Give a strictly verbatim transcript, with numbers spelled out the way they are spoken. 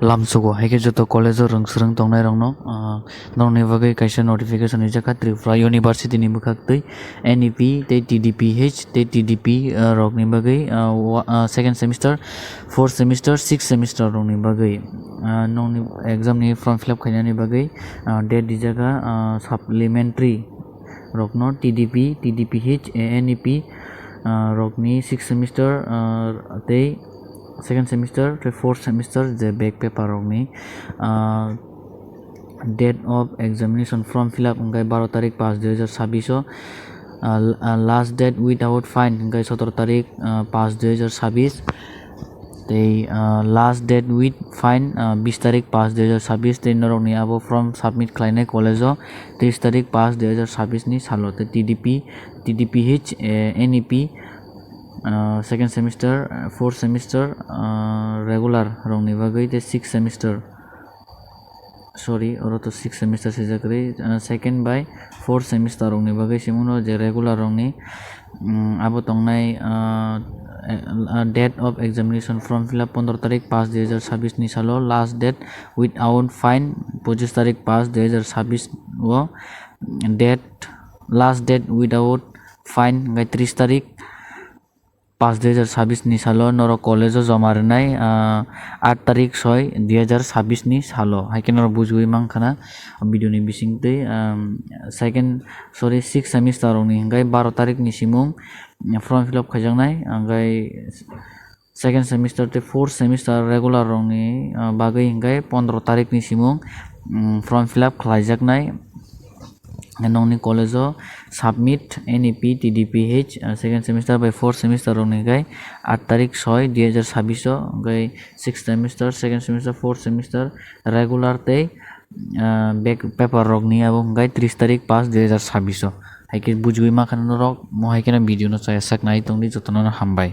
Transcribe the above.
Lamsugo hai khe joto college o rwng swrwng tongnai rokno, ah, norokni bagwi kaisa notification rijak kha Tripura University ni bwkhak twi N E P tei T D P H tei T D P, ah, rokni bagwi, ah, wa-, ah, second semester, fourth semester, sixth semester rokni bagwi, ah, nokni exam ni form fill up khainani bagwi, ah, date rijak kha, ah, supplementary rokno T D P, T D P H, N E P, ah, rokni sixth semester, ah, tei second semester tei fourth semester je back paper rokni, ah, date of examination form fill up hwnkhe baro tarik paanch dui hajar chabbish o, ah, ah, last date without fine hwnkhe sotoro tarik, ah, paanch dui hajar chabbish. Tei, ah, last date with fine, ah, bis tarik paanch dui hajar chabbish, tei norokni abo form submit khlainai college o tris tarik paanch dui hajar chabbish ni salo, tei T D P, T D P H, eh, N E P, ah, second semester, ah, fourth semester, ah, regular rokni bagwi tei sixth semester, sorry, oro to sixth semester swijak kwrwi, ah, second bai fourth semester rokni bagwi se mano je regular rokni, mm, abo tongnai, ah, eh, ah, date of examination form fill up pondro tarik paanch dui hajar chabbish ni salo, last date without fine pochis tarik paanch dui hajar chabbish o, date, last date without fine hwnkhe tris tarik paanch dui hajar chabbish ni salo norok college o joma rwnai, ah, aat tarik soi dui hajar chabbish ni salo. Hai khe norok bujiwi mankha na video ni bisingtwi, um, second, sorry, sixth semester rokni hwnkhe baro tarik ni simung form fill up khaijaknai, hwnkhe second semester tei fourth semester regular rokni, ah, bagwi hwnkhe pondro tarik ni simung, um, form fill up khlaijaknai. Nokni college o submit N E P, T D P H, ah, second semester bai fourth semester rokni hwnkhe aat tarik soi dui hajar chabbish o, hwnkhe sixth semester, second semester, fourth semester regular tei, ah, back paper rokni abo hwnkhe tris tarik paanch dui hajar chabbish o. Hai khe bujiwi mankha norok, mo hai kheno video no chaya sak nai tongdi, jotono hambai.